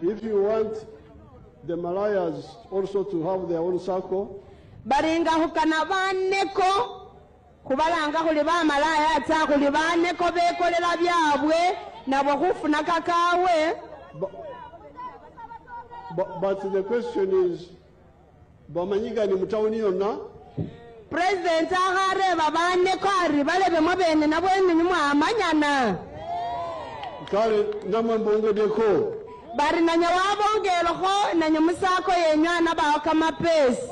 If you want the Malayas also to have their own circle, Balinga khukana baneko khubalanga khuli bamalaya ta khuli baneko bekolela byabwe nabo khufuna kakawe. But the question is, bamanyigani mu tawuni yonna? Pulezidenti akhareba baneko ari balebemo bene nabwene nimwamanyana. Kale namwe mbongeddeko. Bari nanye wabongelekho nanye musako yenywana bawo kamapesi.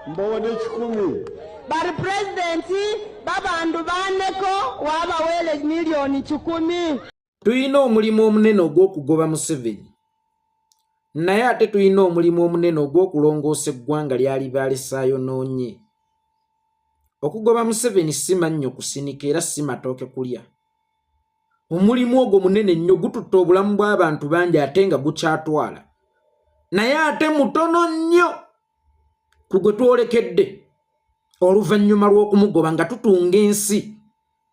Mbawadde 100. Bari pulezidenti babandu baneko wabawele 1,000,000. Tulina omulimu omunene ogw'okugoba Museveni, naye ate tulina omulimu omunene ogw'okulongoosa eggwanga lyali baalesaayonoonye. Okugoba Museveni si mannyo kusinika era si matooke kulya. Omulimu ogwo munene nnyo, gututte obulamu bw'abantu bangi ate nga gukyatwala, naye ate mutono nnyo ku gwe twolekedde oluvannyuma lw'okumugoba nga tutunga ensi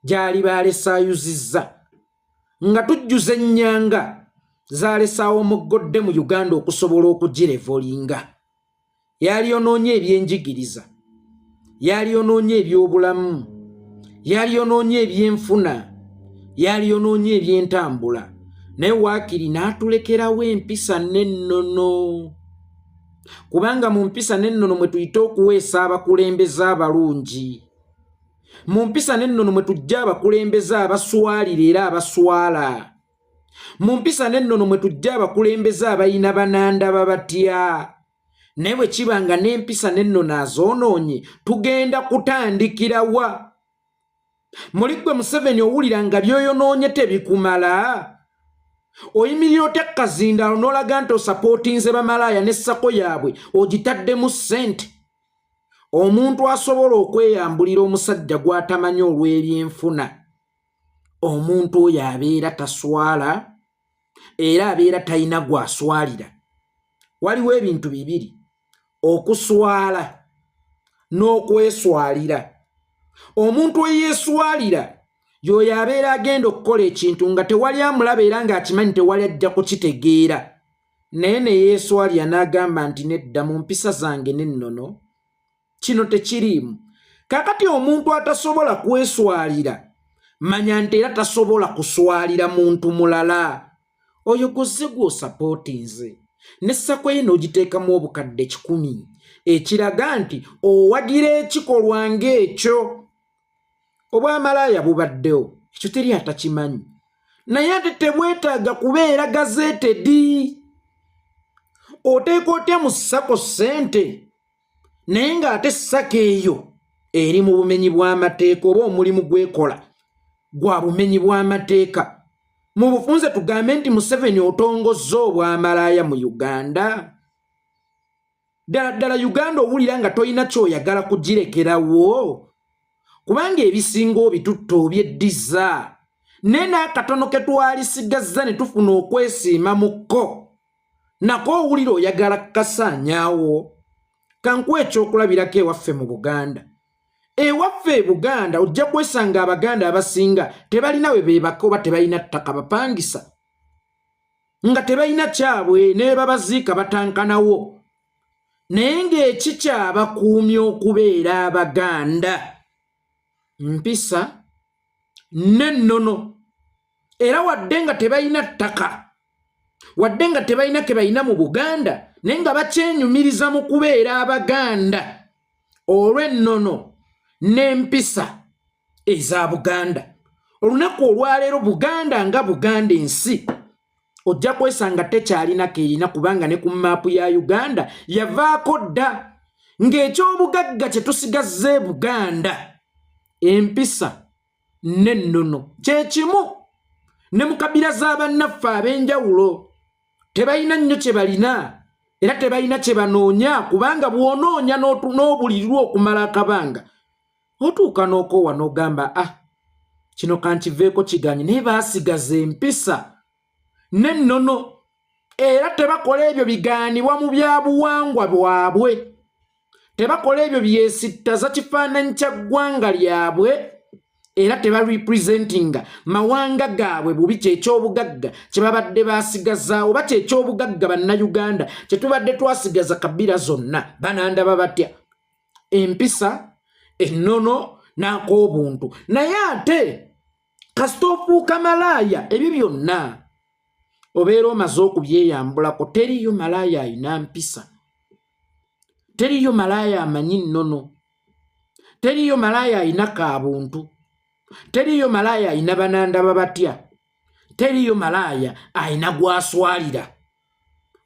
gy'ali baalesaayuzizza, nga tujjuza ennyanga zaalesaawo omuggodde mu Uganda okusobola okugirevolinga. Yalyonoonye ebyenjigiriza, yalyonoonye ebyobulamu, yalyonoonye ebyenfuna, yalyonoonye ebyentambula, naye waakiri n'atulekerawo empisa n'ennono, kubanga mu mpisa n'ennono mwe tuyite okuweesa abakulembeze abalungi, mu mpisa n'ennono mwe tujja abakulembeze abaswalira era abaswala, mu mpisa n'ennono mwe tujja abakulembeze abalina banandaba batya. Naye bwe kiba nga n'empisa n'ennono azoonoonye, tugenda kutandikira wa? Muli ggwe Museveni owulira nga by'oyonoonye tebikumala, oyimirira otya kazindaalo n'olaga nti osapootinze bamalaaya ne SACCO yaabwe ogitaddemu ssente? Omuntu asobola okweyambulira omusajja gw'atamanyi olw'ebyenfuna, omuntu oyo abeera taswala era abeera talina gw'aswalira. Waliwo ebintu bibiri: okuswala n'okweswalira. Omuntu eyeeswalira y'oyo abeera agenda okukola ekintu nga tewali amulaba era ng'akimanyi tewali ajja kukitegeera, naye ne yeeswalira n'agamba nti nedda, mu mpisa zange n'ennono kino tekiriimu. Kaakati omuntu atasobola kweswalira, manya nti era tasobola kuswalira muntu mulala. Oyo gozze gw'osapootinze ne SACCO ye n'ogiteekamu 100,000, ekiraga nti owagira ekikolwa ng'ekyo. Obwamalaaya bubaddewo, ekyo teri atakimanyi, naye ate tebwetaaga kubeera gazetted. Oteeka otya mu SACCO ssente naye ng'ate SACCO eyo eri mu bumenyi bw'amateeka, oba omulimu gwekola gwa bumenyi bw'amateeka? Mu bufunze tugambe nti Museveni otongozza obwamalaaya mu Uganda. Ddala ddala Uganda owulira nga tolina kyoyagala kugirekerawo, kubanga ebisinga obitutta obyeddiza, naye n'akatono ke twalisigazza ne tufuna okwesiima mu kko nako owulira oyagala kukasaanyaawo. Kankuwa ekyokulabirako ewaffe mu Buganda. Ewaffe e Buganda ojja kwesanga Abaganda abasinga tebalina we beebaka oba tebalina ttaka, bapangisa nga tebalina kyabwe, ne babaziika batankanawo, naye ng'ekikyabakuumya okubeera Abaganda mpisa n'ennono. Era wadde nga tebalina ttaka, wadde nga tebalina ke balina mu Buganda, naye nga bakyenyumiriza mu kubeera Abaganda olw'ennono n'empisa eza Buganda. Olunaku olwaleero Buganda nga Buganda ensi ojja kwesanga tekyalina keerina, kubanga ne ku maapu ya Uganda yavaako dda. Ng'ekyobugagga kye tusigazza e Buganda empisa n'ennono. Kyekimu ne mu kabira z'abannaffe ab'enjawulo, tebalina nnyo kye balina era tebalina kye banoonya, kubanga bw'onoonya n'obulirwa okumala akabanga otuuka n'okoowa n'ogamba, ah, kino kankiveeko kiganye. Naye baasigaza empisa n'ennono era tebakola ebyo bigaanibwa mu byabuwangwa bwabwe, tebakola ebyo byesittaza kifaananyi kya ggwanga lyabwe. Era tebarepresentinga mawanga gaabwe bubi. Kyekyobugagga kye babadde basigazaawo, oba kyekyobugagga Bannayuganda kye tubadde twasigaza kabira zonna. Banandaba batya? Empisa, ennono n'ak'obuntu. Naye ate kasita ofuuka malaaya, ebyo byonna obeera omaze okubyeyambulako. Teriyo malaaya ayina mpisa, teriyo malaaya amanyi nnono, teriyo malaaya ayina kabuntu, teriyo malaaya ayina banandaba batya, teriyo malaaya ayina gwaswalira.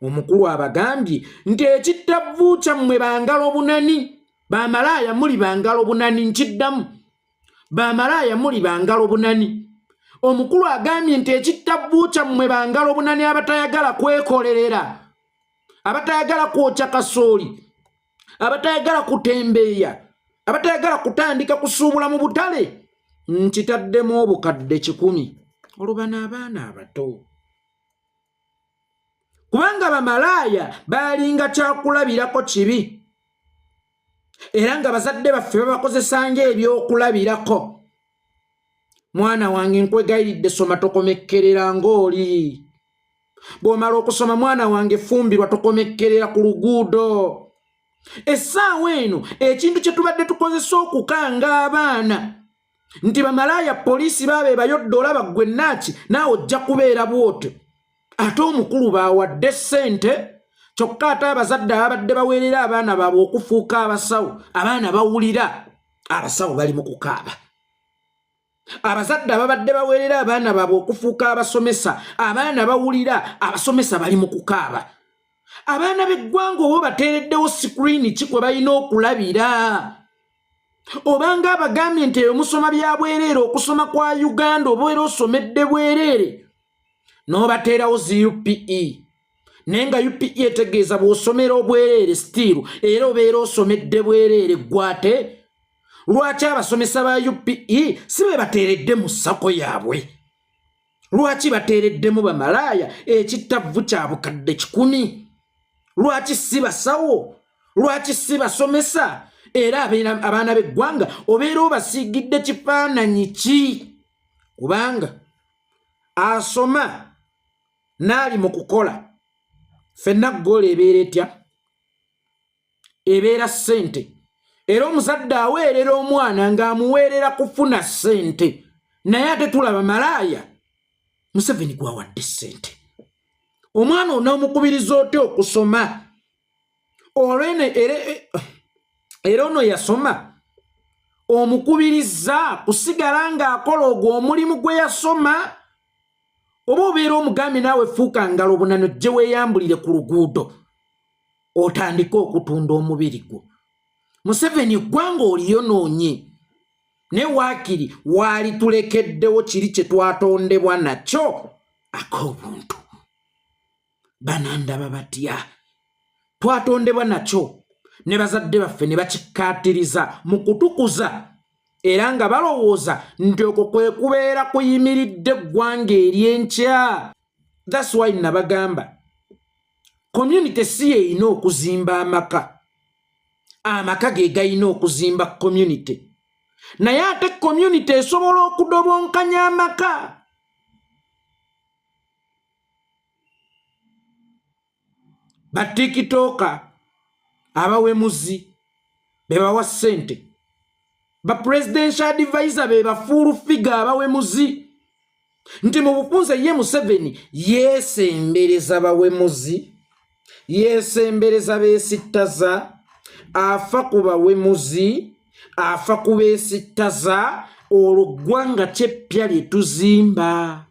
Omukulu abagambye nti ekittavvu kyammwe bangalo bunani. Bamalaaya muli bangalo bunani. Nkiddamu, bamalaaya muli bangalo bunani. Omukulu agambye nti ekittavvu kyammwe bangalo bunani, abatayagala kwekolerera, abatayagala kwokya kasooli, abatayagala kutembeeya, abatayagala kutandika kusuubula mu butale. Nkitaddemu obukadde 100. Olwo bano abaana abato, kubanga bamalaaya baalinga kyakulabirako kibi, era nga bazadde baffe babakozesanga ebyokulabirako. Mwana wange, nkwegayiridde, soma, tokomekkerera ng'oli. Bw'omala okusoma, mwana wange, fumbirwa, tokomekkerera ku luguudo. Essaawa eno ekintu kye tubadde tukozesa okukanga abaana nti bamalaaya, poliisi baaba ebayodde, olaba ggwe naaki, naawe ojja kubeera bwotyo. Ate omukulu baawadde ssente, kyokka ate abazadde ababadde baweerera abaana baabwe okufuuka abasawo, abaana bawulira abasawo bali mu kukaaba. Abazadde ababadde baweerera abaana baabwe okufuuka abasomesa, abaana bawulira abasomesa bali mu kukaaba. Abaana b'eggwanga oba bateereddewo screen ki kwe balina okulabira? Obanga abagambye nti eyo musoma bya bwereere, okusoma kwa Uganda oba era osomedde bwereere, n'obateerawo zi UPE, naye nga UPE etegeeza bw'osomera obwereere, still era obeera osomedde bwereere. Gwate lwaki abasomesa ba UPE si be bateeredde mu SACCO yaabwe? Lwaki bateereddemu bamalaaya ekittavvu kya bukadde 100? Lwaki si basawo? Lwaki si basomesa? Era abaana b'eggwanga obeera obasiigidde kifaananyi ki? Kubanga asoma n'ali mu kukola, ffenna goal ebeera etya? Ebeera ssente. Era omuzadde aweerera omwana ng'amuweerera kufuna ssente, naye ate tulaba malaaya Museveni gwawadde ssente. Omwana onoomukubiriza otya okusoma? Olwene era ono yasoma, omukubiriza kusigala ng'akola ogwo omulimu gwe yasoma, oba obeera omugambye naawe fuuka ngalo bunano, jje weeyambulire ku luguudo otandike okutunda omubiri gwo? Museveni, eggwanga oliyonoonye, naye waakiri waalitulekeddewo kiri kye twatondebwa nakyo, ak'obuntu. Banandaba batya? Twatondebwa nakyo ne bazadde baffe ne bakikkaatiriza mu kutukuza, era nga balowooza nti okwo kwe kubeera kuyimiridde eggwanga ery'enkya. That's why nabagamba, community si yeeyina okuzimba amaka, amaka ge galina okuzimba community. Naye ate community esobola okudobonkanya amaka. Batikitooka abawemuzi bebawa ssente, ba presidential advisor be ba full figure abawemuzi, nti mu bufunze ye Museveni yeesembereza bawemuzi, yeesembereza beesittaza, afa ku bawemuzi, afa ku beesittaza. Olwo ggwanga kyeppya lye tuzimba,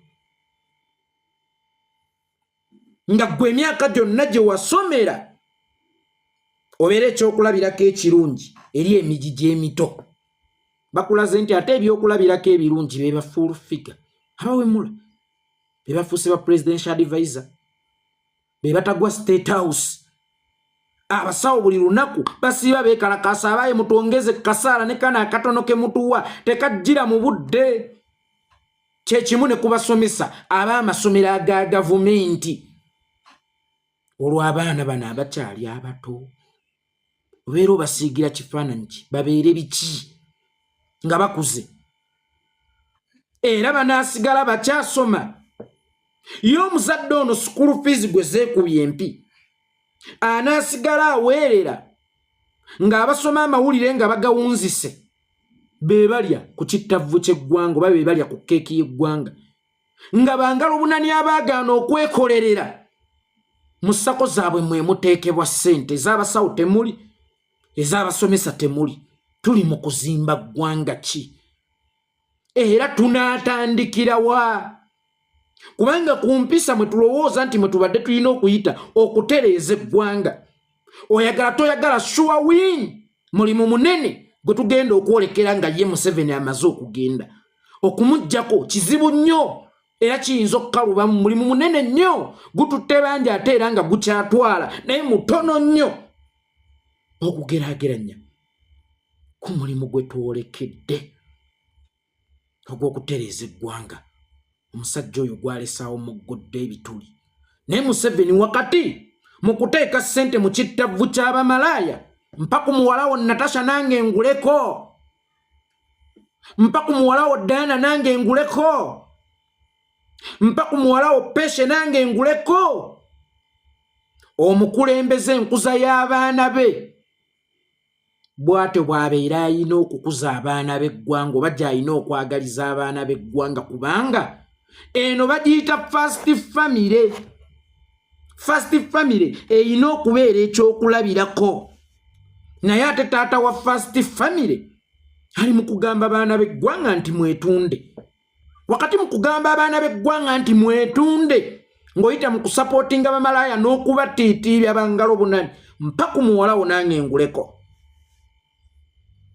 nga ggwe emyaka gyonna gye wasomera obeera ekyokulabirako ekirungi eri emigigi emito, bakulaze nti ate ebyokulabirako ebirungi be ba full figure abawemula, be bafuuse ba presidential advisor, be batagwa State House. Abasawo buli lunaku basiiba beekalakaasa, abaaye mutwongeze kasaala ne kana akatono ke mutuwa tekajjira mu budde. Kyekimu ne kubasomesa ab'amasomero aga gavumenti. Olwo abaana bano abakyali abato obeera obasiigira kifaananyi ki? Babeere biki nga bakuze? Era banaasigala bakyasoma? Ye omuzadde ono sukulu fiizi gwe zeekubye empi anaasigala aweerera ng'abasoma amawulire nga bagawunzise be balya ku kittavvu ky'eggwanga oba be balya ku keeki y'eggwanga nga bangalo bunani abaagaana okwekolerera mu sako zaabwe mwe muteekebwa ssente ez'abasawo temuli, ez'abasomesa temuli. Tuli mu kuzimba ggwanga ki? Era tunaatandikira wa? Kubanga ku mpisa mwe tulowooza nti mwe tubadde tulina okuyita okutereeza eggwanga. Oyagala toyagala, sure win mulimu munene gwe tugenda okwolekera nga ye Museveni amaze okugenda. Okumuggyako kizibu nnyo era kiyinza okukalubamu. Mulimu munene nnyo gututte bangi ate era nga gukyatwala, naye mutono nnyo okugeraageranya ku mulimu gwe twolekedde ogw'okutereeza eggwanga omusajja oyo gwalesaawo muggodde ebituli. Naye Museveni wakati mu kuteeka ssente mu kittavvu ky'abamalaaya, mpa ku muwala wo Natasha nange nguleko, mpa ku muwala wo Diana nange nguleko, mpa ku muwala wo Peshe nange nguleko. Omukulembeze enkuza y'abaana be bw'atyo bw'abeera alina okukuza abaana b'eggwanga oba gy'alina okwagaliza abaana b'eggwanga, kubanga eno bagiyita first family. First family erina okubeera ekyokulabirako, naye ate taata wa first family ali mu kugamba abaana b'eggwanga nti mwetunde. Wakati mu kugamba abaana b'eggwanga nti mwetunde ng'oyita mu kusapootinga bamalaaya n'okubatiitiibya bangalo bunani, mpa ku muwala wo nange nguleko,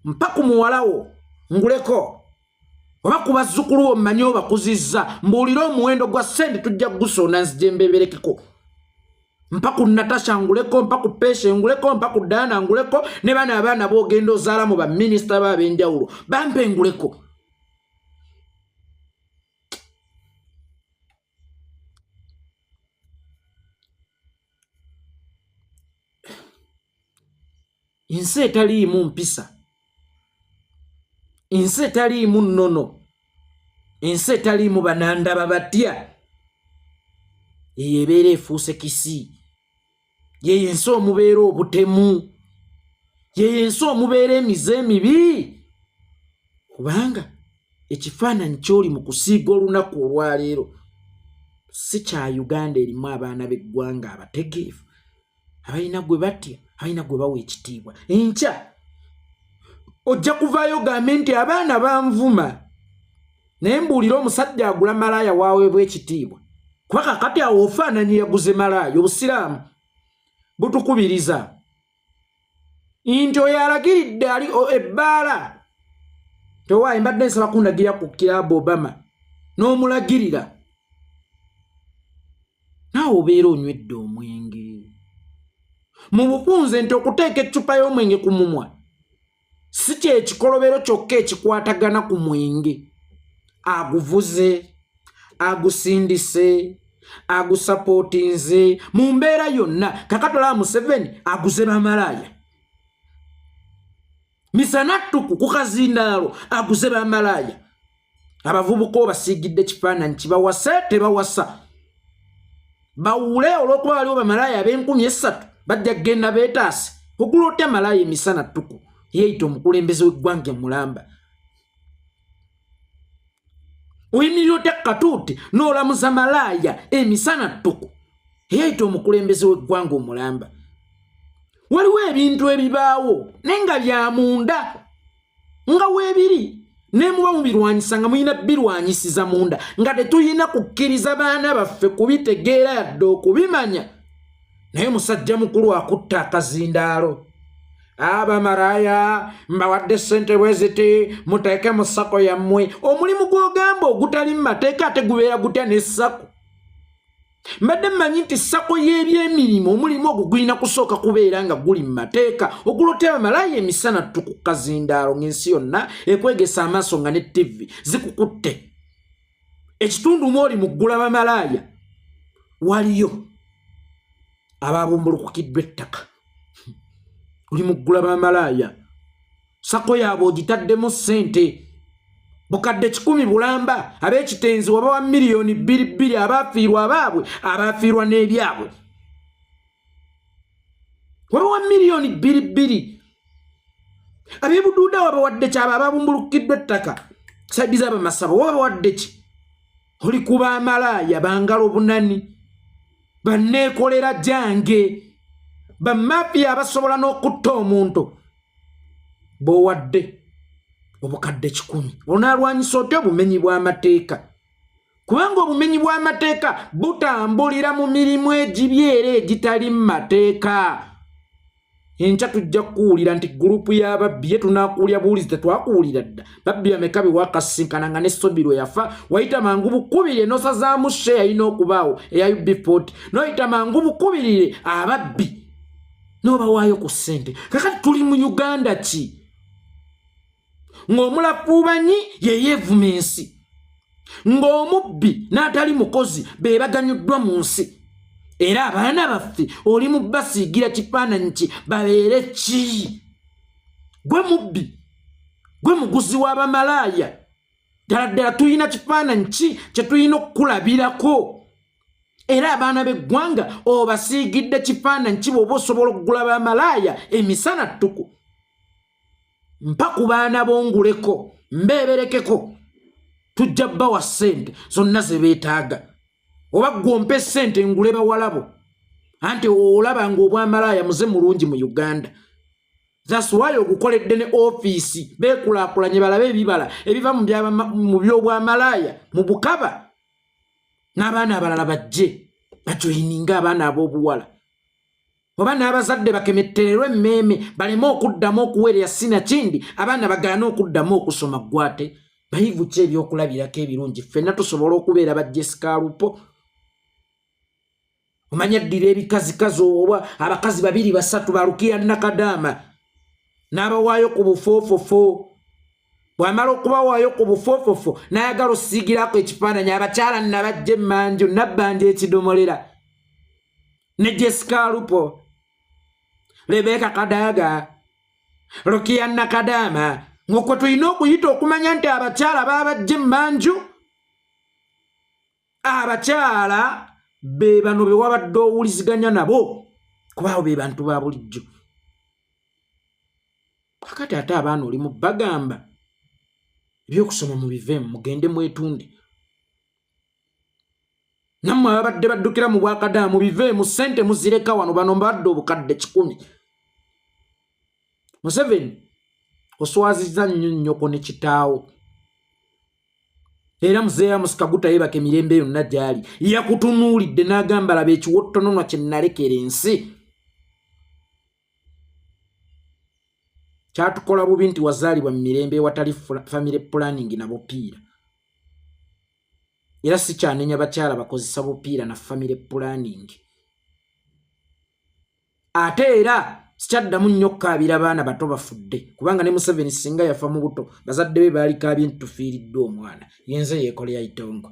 mpa ku muwala wo nguleko, oba ku bazzukulu wo mmanyi obakuzizza, mbuulire omuwendo gwa ssente tujja kugusonda nzije mbeberekeko. Mpa ku Natasha nguleko, mpa ku Peshe nguleko, mpa ku Diana nguleko, ne bano abaana b'ogenda ozaala mu baminisita ba ab'enjawulo bampe nguleko. Ensi etaliimu mpisa, ensi etaliimu nnono, ensi etaliimu banandaba batya, eyo ebeera efuuse kisi. Yeyo ensi omubeera obutemu, yeyo ensi omubeera emize emibi, kubanga ekifaananyi ky'oli mu kusiiga olunaku olwaleero si kya Uganda erimu abaana b'eggwanga abategeevu, abalina gwe batya, abalina gwe bawa ekitiibwa. Enkya ojja kuvaayo ogambe nti abaana banvuma, naye mbuulira omusajja agula malaaya waweebwa ekitiibwa? Kuba kakati awo ofaananyi yaguze malaaya. Obusiraamu butukubiriza nti oyo alagiridde ali ebbaala tewaayi, mbadde nsaba kundagira ku kiraabu Obama n'omulagirira, naawe obeera onywedde omwenge. Mu bufunze nti okuteeka eccupa y'omwenge ku mumwa si kyekikolobero kyokka ekikwatagana ku mwenge, aguvuze, agusindise, agusapootinze mu mbeera yonna. Kakati olaba Museveni aguze bamalaaya misana ttuku ku kazindaalo, aguze bamalaaya. Abavubuka obasiigidde kifaananyi kibawase tebawasa bawule olw'okuba waliwo bamalaaya ab'enkumi esatu bajja kugenda beetaase. Ogula otya malaaya emisana ttuku yeeyita omukulembeze w'eggwanga emulamba? Oyimirira otya katuuti n'olamuza malaaya emisana ttuku yeeyita omukulembeze w'eggwanga omulamba? Waliwo ebintu ebibaawo naye nga bya munda nga weebiri, naye muba mubirwanyisa nga mulina birwanyisiza munda, nga tetulina kukkiriza baana baffe kubitegeera yadde okubimanya. Naye musajja mukulu akutta akazindaalo, abamaraya mbawadde ssente bwe ziti muteeke mu sako yammwe. Omulimu gw'ogamba ogutali mu mateeka ate gubeera gutya ne sako? Mbadde mmanyi nti sako y'ebyemirimu omulimu ogwo gulina kusooka kubeera nga guli mu mateeka. Ogulota abamalaaya emisana ttuku ku kazindaalo ng'ensi yonna ekwegesa amaaso nga ne ttivi zikukutte. Ekitundu mw'oli mu ggula bamalaaya waliyo ababumbulukukiddwa ettaka. Oli mu ggula bamalaaya, sako yaabwe ogitaddemu ssente. Bukadde 100 bulamba. Ab'ekitenzi wabawa miliyoni bbiri bbiri, abaafiirwa abaabwe, abaafiirwa n'ebyabwe wabawa miliyoni bbiri bbiri. Ab'ebuduuda wabawadde kyabo ababumbulukiddwa ettaka side z'abamasabo wabawadde ki? Oli kuba amalaaya bangalo bunani, banneekolera gyange, bamafiya abasobola n'okutta omuntu b'owadde obukadde 100. Onaalwanyisa otya obumenyi bw'amateeka? Kubanga obumenyi bw'amateeka butambulira mu mirimu egibi era egitali mu mateeka. Enkya tujja kukuwulira nti gurupu y'ababbi ye tunaakuwulira buwulizi, tetwakuwulira dda. Babbi bameka be wakasinkana nga ne Sobirwe yafa? Wayita mangu bukubirire n'osazaamu sheya yalina okubaawo eya UB40, n'oyita mangu bukubirire ababbi n'obawaayo ku ssente. Kakati tuli mu Uganda ki ng'omulafuubanyi yeyeevuma ensi, ng'omubbi n'atali mukozi be baganyuddwa mu nsi? Era abaana baffe oli mu basiigira kifaananyi ki? Babeere ki? Gwe mubbi, gwe muguzi w'abamalaaya, ddala ddala tulina kifaananyi ki kye tulina okukulabirako? Era abaana b'eggwanga obasiigidde kifaananyi ki bw'oba osobola okugula bamalaaya emisana ttuku? Mpa ku baana bonguleko mbeeberekeko, tujja bbawa ssente zonna ze beetaaga, oba gwompe ssente ngule bawalabo. Anti olaba nga obwamalaaya muze mulungi mu Uganda, that's why ogukoledde ne ofiisi. Beekulaakulanye balabe ebibala ebiva mu by'obwamalaaya mu bukaba, n'abaana abalala bajje bajoyininga abaana ab'obuwala, oba n'abazadde bakemettererwe emmeeme baleme okuddamu okuweerera, sina kindi abaana bagaane okuddamu okusoma. Gwate bayivu ki ebyokulabirako ebirungi ffenna tusobola okubeera ba Jessica Lupo? Omanya ddira ebikazikazi oba abakazi babiri basatu balukiya Nakadaama n'abawaayo ku bufoofofo. Bw'amala okubawaayo ku bufoofofo n'ayagala osiigirako ekifaananyi abakyala nabajja emmanju nabbanja ekidomolera ne Jessica Lupo, Rebeka Kadaga, Rukia Nakadaama, ng'okwe tulina okuyita okumanya nti abakyala baabajja emmanju. Abakyala be bano be wabadde owuliziganya nabo, kubaawo be bantu ba bulijjo. Kakati ate abaana oli mu bagamba ebyokusoma mubiveemu, mugende mwetunde. Nammwe ababadde baddukira mu bwakadaama mubiveemu, ssente muzireka wano. Bano mbadde obukadde 100. Museveni, oswazizza nnyo nnyoko ne kitaawo. Era muzeeyi Amos Kaguta yebaka emirembe yonna gy'ali, yakutunuulidde n'agamba, laba ekiwottononwa kye nalekera ensi. Kyatukola bubi nti wazaalibwa mu mirembe ewatali family planning na bupiira. Era sikyanenya bakyala bakozesa bupiira na family planning. Ate era sikyaddamu nnyo okukaabira baana bato bafudde, kubanga ne Museveni singa yafa mu buto, bazadde be baali kaabye nti tufiiriddwa omwana. Yenze yeekolera itongo.